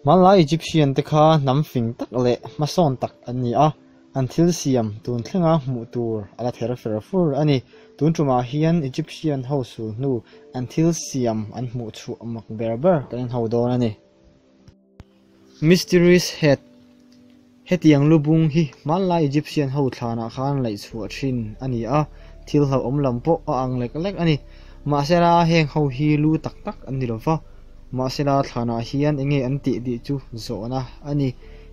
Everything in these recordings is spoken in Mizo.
Hmanlai Egyptian te kha hnam fing tak leh hmasawn tak an ni a, an thil siam tun thlenga hmuh tur a la ther fer fur a ni. Tun tumah hian Egyptian ho sul hnu an thil siam an hmuh chhuah mak ber ber kan inho dawn a ni. Mysterious Head, Hetiang lu bung hi hmanlai Egyptian ho thlanah khan laih chhuah thin a ni a, thil hlauhawm lam pawh a ang lek lek a ni. Mahsela heng ho hi lu tak tak an ni lo va, mahsela thlanah hian enge an tih tih chu zawhna a ni.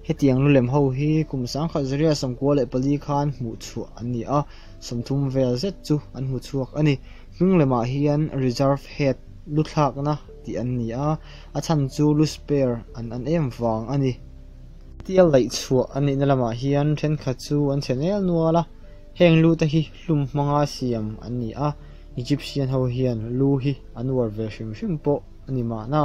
Hetiang lu lem ho hi kum 1994 khan hmuh chhuah an ni a, 30 vel zet chu an hmu chhuak a ni. Hming lemah hian Reserve Head lu thlakna tih an ni a, a chhan chu lu spare an an em vang a ni. Tia laih chhuah an nihna lamah hian thenkhat chu an chhe nel nual a, heng lu te hi hlum hmanga siam an ni a, Egyptian ho hian lu hi an uar ve hrim hrim pawh a ni mahna,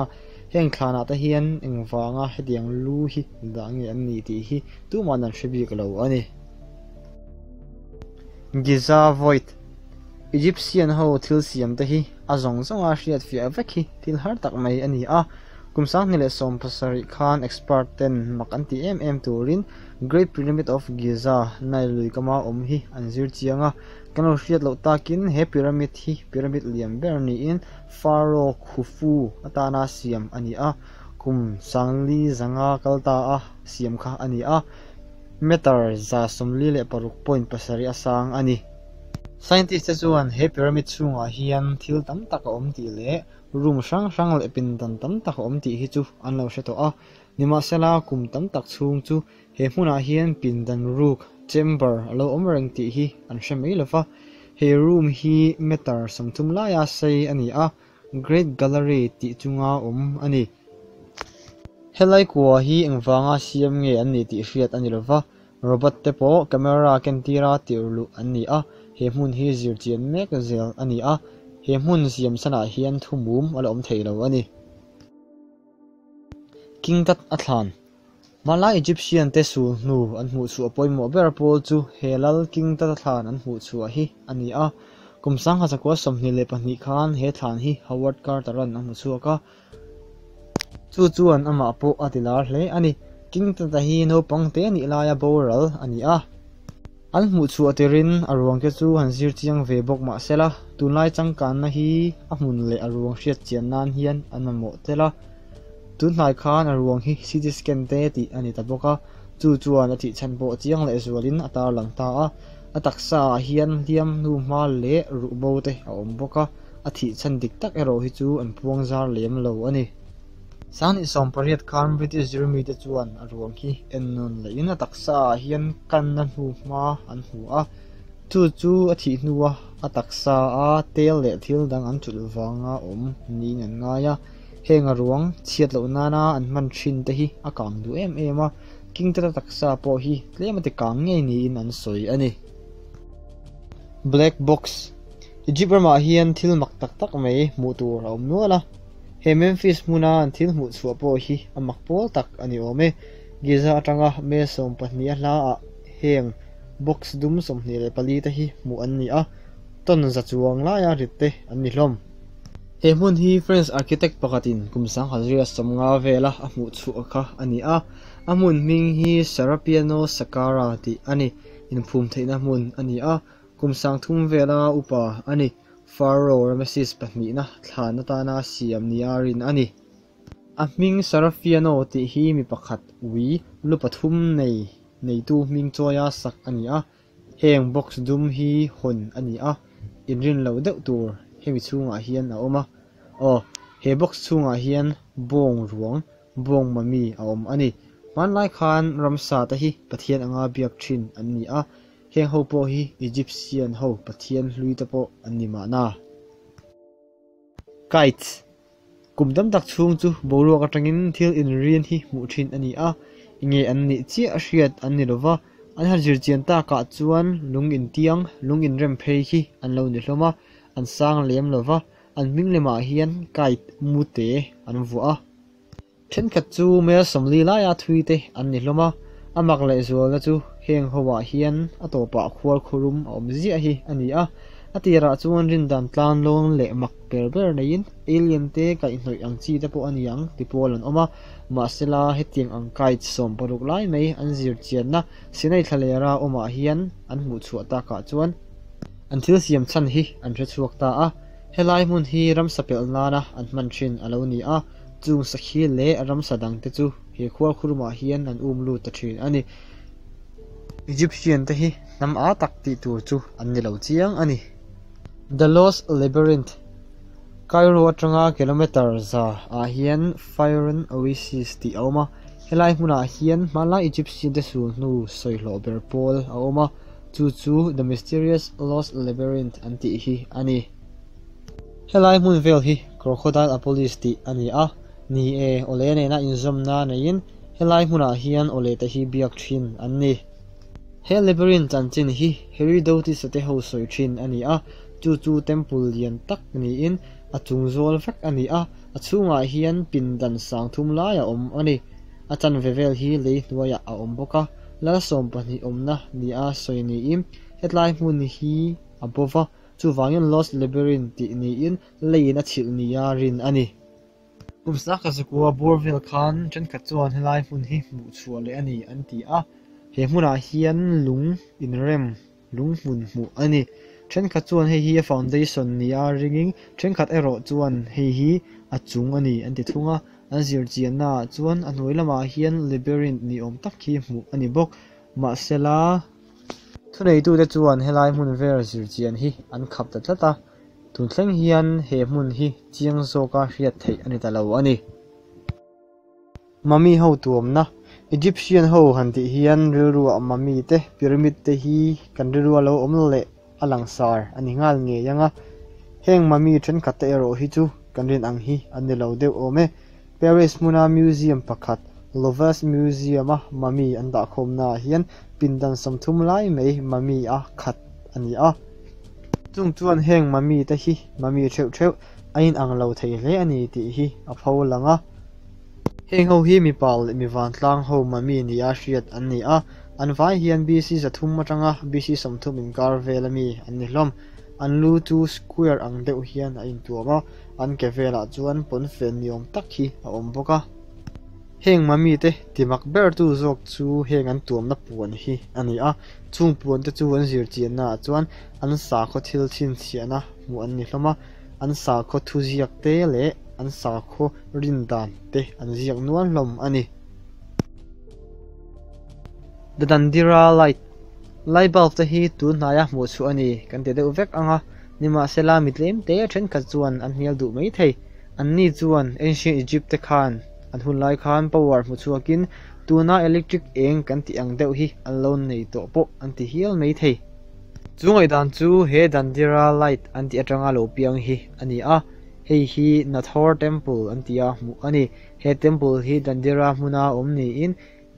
heng thlanah te hian engvanga hetiang lu hi dah nge an ni tih hi tuman an hre bik lo a ni. Giza Void, Egyptian ho thil siam te hi a zawng zawnga hriat fiah vek hi thil har tak mai a ni a, kum 2017 khan expert ten mak an tih em em turin Great Pyramid of Giza, Nile lui kama awm hi an zir chiang a, kan lo hriat loh takin he pyramid hi pyramid lian ber niin Pharaoh Khufu atana siam a ni a, kum 4500 kal ta a siam kha a ni a, meter 146.7 a sang a ni. Scientist te chuan he pyramid chhungah hian thil tam tak a awm tih leh room hrang hrang leh pindan tam tak a awm tih hi chu an lo hre tawh a. Nimahsela kum tam tak chhung chu he hmunah hian pindan ruk, chamber, a lo awm reng tih hi an hre mai lo va. He room hi meter 30 laia sei a ni a, Great Gallery tih chunga awm a ni. Helai kua hi engvanga siam nge an ni tih hriat a ni lo va, Robot te pawh camera kentira tirh luh an ni a, he hmun hi zir chian mek zel a ni a, he hmun siam chhanah hian thu mum a la awm thei lo a ni. King Tut a thlan. Hmanlai Egyptian te sul hnu an hmuh chhuah pawimawh ber pawl chu he lal King Tut a thlan an hmuh chhuah hi a ni a, kum 1922 khan he thlan hi Howard Carter-a'n a hmu chhuak a, Chu chuan amah pawh a ti lar hle a ni. King Tut-a hi naupang te nih laia boral a ni a. An hmuh chhuah tirin a ruang te chu han zir chiang ve bawk mah se la, tunlai changkanna hi a hmun leh a ruang hriat chian nan hian an mamawh tel a. Tunhnai khan a ruang hi CT scan te tih a ni ta bawk a, chu chuan a thih chhan pawh chiang leh zualin a tarlang ta a. A taksa ah hian hliam hnu hma leh ruh bo te a awm bawk a, a thih chhan dik tak erawh hi chu an puang zar lem lo a ni. 2018 khan British zirmi te chuan a ruang hi en nawn lehin a taksa ah hian kanna hnu hma an hmu a, chu chu a thih hnua a taksa a tel leh thil dang an chulh vanga awm niin an ngai a, heng a ruang chhiat loh nana an hman thin te hi a kang duh em em a, King Tut-a taksa pawh hi tlem a ti kang ngei niin an sawi a ni. Black Box, Egypt ramah hian thil mak tak tak mai hmuh tur a awm nual a, he Memphis hmuna an thil hmuh chhuah pawh hi a mak pawl tak a ni awm e. Giza atanga mel 12 a hlaah heng box dum 24 te hi hmuh an ni a, ton za chuang laia rit te an ni hlawm. He hmun hi French architect pakhatin kum 1950 vela a hmuh chhuah kha a ni a, a hmun hming hi Serapiano Saqqara tih a ni. Inphum theihna hmun a ni a, kum 3000 vela upa a ni. Pharaoh Ramesses pahnihna thlan atana siam nia rin a ni. A hming Serapiano tih hi mi pakhat ui lu pathum nei neitu hming chawia sak a ni a, Heng box dum hi hawn a ni a, inrin loh deuh tur hemi chhungah hian a awm a. Aw, he box chhungah hian bawng ruang, bawng mummy a awm a ni. Hmanlai khan ramsa te hi Pathian anga biak thin an ni a, heng ho pawh hi Egyptian ho pathian hlui te pawh an ni mahna. Kites, Kum tam tak chhung chu boruak atangin thil inrian hi hmuh thin a ni a, enge an nih chiah hriat an ni lova, an han zir chian takah chuan lung intiang, lung inrem phei khi an lo ni hlawm a, an sang lem lova, an hming lemah hian kite mute an vuah a. Thenkhat chu mel 40 laia thui te an ni hlawm a, a mak leh zualna chu heng ho ah hian a tawpah khual khurum a awm ziah hi a ni a, a tirah chuan rindan tlan lawn leh mak. ber ber neiin alien te kaihhnawih ang chi te pawh a ni ang ti pawl an awm a, mahsela hetiang ang kite 16 lai mai an zir chianna Sinai thlalera awmah hian an hmuh chhuah takah chuan an thil siam chhan hi an hre chhuak ta a, helai hmun hi ramsa pelh nana an hman thin a lo ni a, chung sakhi leh ramsa dangte chu he khuarkhurumah hian an um lut ta thin a ni. Egyptian te hi hnam a tak tih tur chu an ni lo chiang a ni. The Lost Labyrinth, Cairo atanga kilometre 100 ah hian Fayron Oasis tih a awm a, helai hmunah hian hmanlai Egyptian te sul hnu sawi hlawh ber pawl a awm a, chu chu The Mysterious Lost Labyrinth an tih hi a ni. Helai hmun vel hi Crocodileopolis tih a ni a, ni e, awle nena inzawmna neiin helai hmunah hian awle te hi biak thin an ni. He labyrinth chanchin hi Herodotus-a te ho sawi thin a ni a, chu chu temple lian tak niin a chung zawl vek a ni a, a chhungah hian pindan sang thum lai a awm a ni. A chanve vel hi lei hnuaiah a awm bawk a, lal 12 awmna nia sawi niin hetlai hmun hi a bo va, chuvangin Lost Labyrinth tih niin leiin a chhilh nia rin a ni. Kum saka zakua bawr vel khan thenkhat chuan helai hmun hi hmuh chhuah leh a ni an ti a, he hmunah hian lung inrem lung hmun hmuh a ni. Thenkhat chuan hei hi a foundation nia ringin thenkhat erawh chuan hei hi a chung a ni an ti thung a, an zir chiannaah chuan a hnuai lamah hian labyrinth ni awm tak hi hmuh a ni bawk. Mahsela, thuneitute chuan helai hmun vel zir chian hi an khap ta tlat a. Tun thleng hian he hmun hi chiang zawka hriat theih a ni ta lo a ni. Mummy ho tuamna, Egyptian ho han tih hian rilruah mummy te, pyramid te hi kan rilrua lo awm leh a langsar a ni nghal ngei ang a. Heng mummy thenkhat te erawh hi chu kan rin ang hi an ni lo deuh awm e. Paris hmuna museum pakhat, Louvre Museum-a mummy an dahkhawmnaah hian pindan 30 lai mai mummy a khat a ni a. Chung chuan heng mummy te hi mummy theuh theuh a inang lo thei hle a ni tih hi a pho lang a. Heng ho hi mipa leh mi vantlang ho mummy nia hriat an ni a, an vai hian BC 300 atanga BC 30 inkar vel ami an ni hlawm. An lu chu square ang deuh hian a intuam a, an ke velah chuan pawnfen ni awm tak hi a awm bawk a. Heng mummy te timak bertu zawk chu heng an tuamna puan hi a ni a, chung puan te chu an zir chiannaah chuan an sakhaw thil chhinchhiahna hmuh an ni hlawm a, an sakhaw thuziak te leh an sakhaw rin dan te an ziak nual hlawm a ni. The Dandira Light, Light bulb te hi tun hnaia hmuh chhuah a ni kan ti deuh vek ang a, nimahsela mi tlem te thenkhat chuan an hnial duh mai thei. Anni chuan Ancient Egypt te khan an hun lai khan power hmu chhuakin tuna electric eng kan tih ang deuh hi an lo nei tawh pawh an ti hial mai thei. Chu ngaihdan chu he Dandira Light an tih atanga lo piang hi a ni a, hei hi Nathor Temple an tia hmuh a ni. He temple hi Dandira hmuna awm niin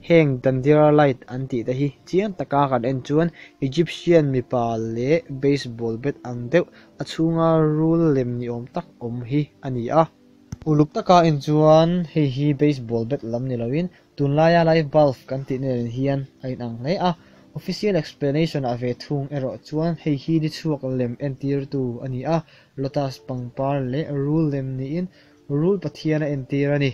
heng Dandira Light an tih te hi chiang taka kan en chuan Egyptian mipa leh baseball bat ang deuh a chhunga rul lem ni awm tak awm hi a ni a. Uluk taka en chuan hei hi baseball bat lam ni loin tunlaia light bulb kan tih nen hian a inang hle a. Official explanation ah ve thung erawh chuan hei hi ni chhuak lem entirtu a ni a, lotus pangpar leh rul lem niin rul pathian a entir a ni.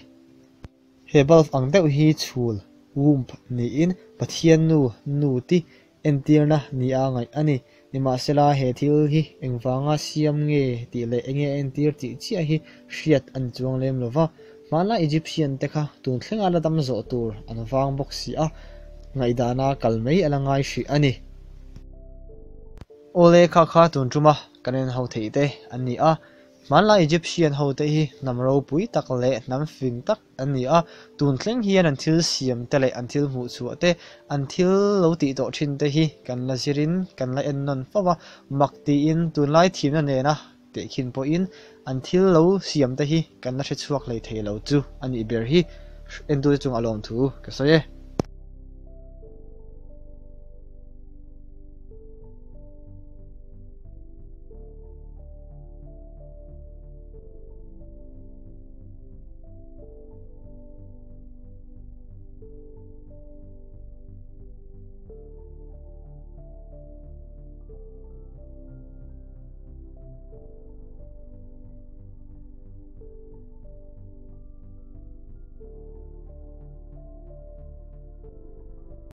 He bulb ang deuh hi chhul, womb, niin Pathian nu, nu ti entirna nia ngaih a ni. Nimahsela he thil hi engvanga siam nge tih leh enge a entir tih chiah hi hriat a ni chuang lem lo va. Hmanlai Egyptian te kha tun thlenga la dam zawh tur an vang bawk si a, ngaihdana kal mai a la ngai hrih a ni. Awle kha kha tun tuma kan en ho theih te an ni a, hmanlai Egyptian ho te hi hnam ropui tak leh hnam fing tak an ni a, tun thleng hian an thil siam te leh an thil hmuh chhuah te, an thil lo tih tawh thin te hi kan la zirin kan la en nawn fo va, mak tiin tunlai thimna nena tehkhin pawhin an thil lo siam te hi kan la hre chhuak hlei thei lo chu a nih ber hi entute chung a lawmthu ka sawi e.